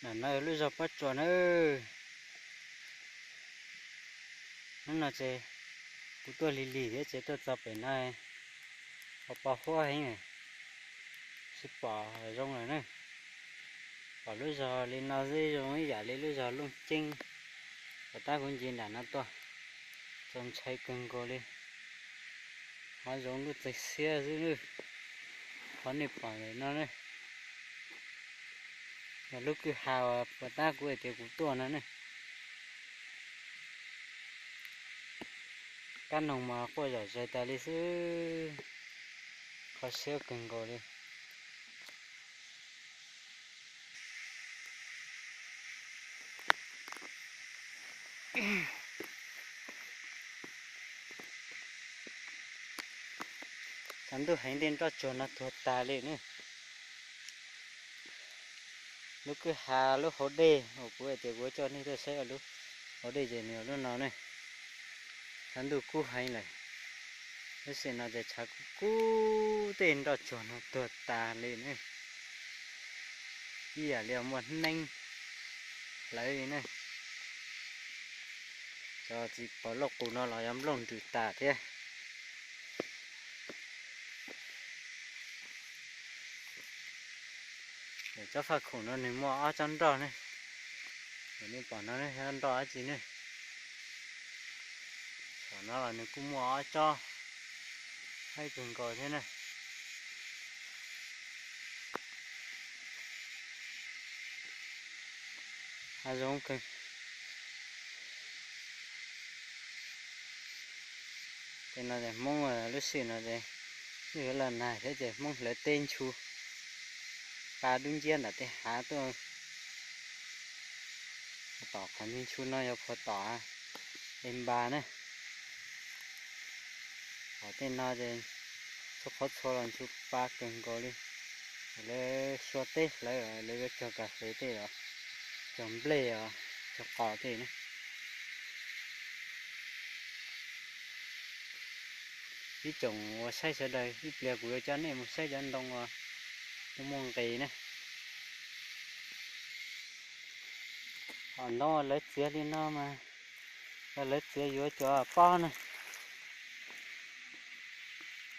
Ntawm no lub zog Pob Tsuas na. Hnub no ces kuv tuaj lig lig thiab ces tuaj txog pem no, ho pos huab heev, tsis pom zoo lawm na. Pom lub zog li no xwb zoo ib yam li lub zog Looj Ceeb, pom tab kuv nce nram no tuaj, txaus ntshai kawg nkaus li. Hav zoov lub txaig xiab xwb, qhov nej pom ntawm no ne, yog lub kwj ha uas pos tab kuv hais tias kuv tuaj no ne. Kab noog mas quaj zom zaws tas li xwb, kho siab kawg nkaus li. Tshav ntuj heev tej nroj tsuag no tuag tas li ne. Lub kwj ha lub hauv dej uas kuv hais tias kuv coj nej tuaj saib lub hauv dej ces nws lub no ne. Tshav ntuj kub heev lawm, tab sis no ces tshav kub kub tej nroj tsuag no tuag tas li ne. Ib yam li muaj hneev hlawv li ne. Cov txiv pos lauj qus no los yuav nplooj nrws tas thiab. Tsob faj khoom no nws muaj ob tsob nroj ne. Nej pom no nroj dab tsi ne. Tom no los nws kuj muaj ob tsob, haib kawg nkaus thiab ne. Hav zoov kawg. Tej no ces Hmoob lub sij no ces yuav los nag thiab ces Hmoob hlawv teb nchu, pa dub nciab nram tej hav tuaj. Tom qhov nchu no yog puag tom E Npas na. Tom tej no ces txhua qhov txhua los nchu pa kawg nkaus li. Lawv xyuas teb hlawv, lawv yuav cog kas fes tej os, cog nplej os, cog qos tej na. Ib tsoom uas saib sawv daws, ib pliag kuv yuav coj nej mus saib cov ntoo uas muaj nqis na. Qhov ntoo uas lawv txiav li no mas yog lawv txiav yuav cov pob na,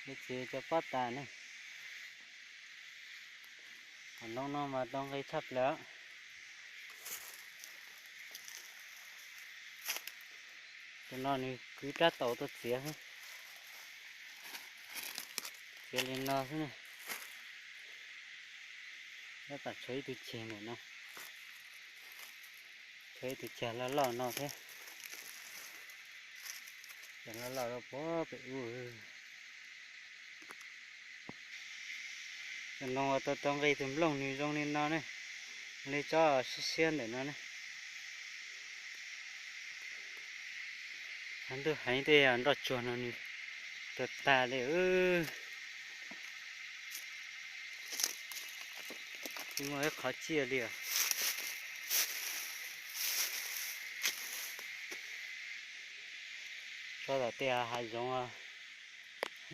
lawv txiav cov pob tas na. Qhov ntoo no mas tau nqi tshaj plaws. Tus no nws kwv rab taus tuaj txiav xwb, txiav li no xwb na. Tab tom tshuav ib tug ceg ntawm no, tshuav ib tug ceg loj loj no thiab. Ceg loj loj rau puag pem ub. Tus ntoo uas tau tau nqi tus nplooj nws zoo li no ne, li tsob siab siab ntawm no ne. Tshav ntuj heev tej nroj tsuag no nws tuag tag li. Tsis muaj ib qhov tsiaj li os. Tso tom tej hav zoov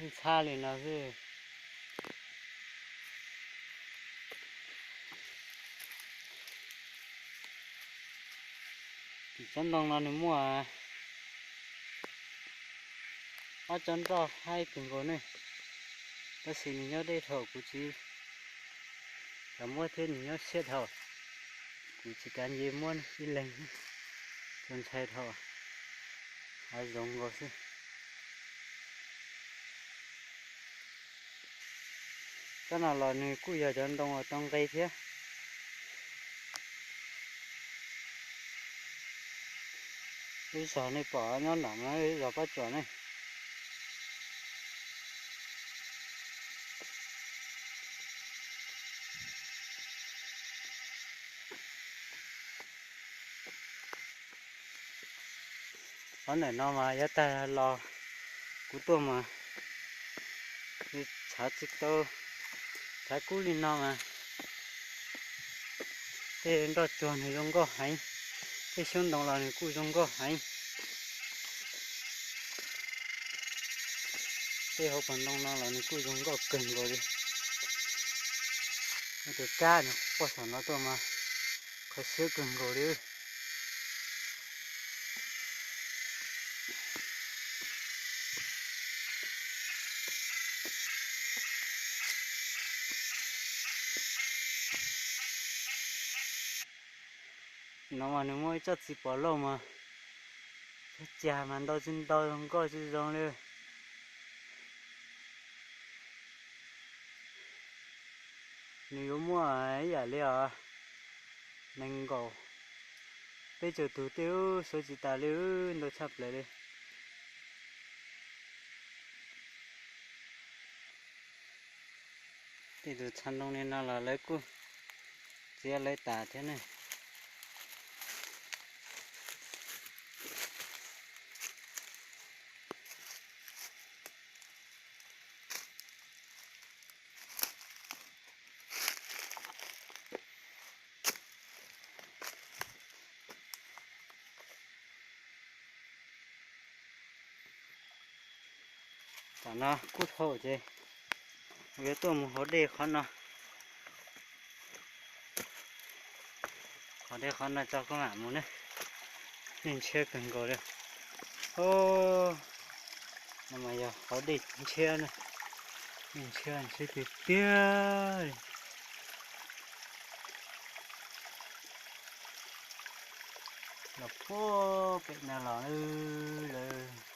ntxhab li no xwb. Tsob ntoo no nws muaj ob tsob nroj haib kawg nkaus ne, tab sis nws nyob deb dhau kuv tsis kam muab thiab nws nyob siab dhau, kuv tsis kav nce muab ib leeg, txaus ntshai dhau, hav zoov nkaus xwb. Tsob no los nws kuj yog cov ntoo uas tau nqi thiab. Lub zog nej pom nyob nram no lub zog Pob Tsuas ne. Qhov ntawm no mas yav tag los kuv tuaj mas tshav tsis tau, tshav kub li no mas tej nroj tsuag nws zoo nkauj heev, tej xyoob ntoo los nws kuj zoo nkauj heev. Tej hauv paus ntoo no los nws kuj zoo nkauj kawg nkaus li. Tus kab nws quaj saum no tuaj mas Kho siab kawg nkaus li. No mas nws muaj ib tsob txiv pos lauj mas, cag mas ntau tsis ntau, zoo nkauj tsis zoo li. Nws yuav muaj ib yam li os, nees nkaum peb caug tug tej, suav tsis tas li, ntau tshaj plaws li. Tej tus txha ntoo li no los lawv kuj txiav lawv tas thiab ne. Tam no kub dhau ces yuav tuaj mus hauv dej qhov no. Hauv dej qhov no tso kuv mam mus ne. Dej ntshiab kawg nkaus li. No mas yog hauv dej ntshiab na. Dej ntshiab ntshiab tiag tiag li. Los puag pem no los lawm.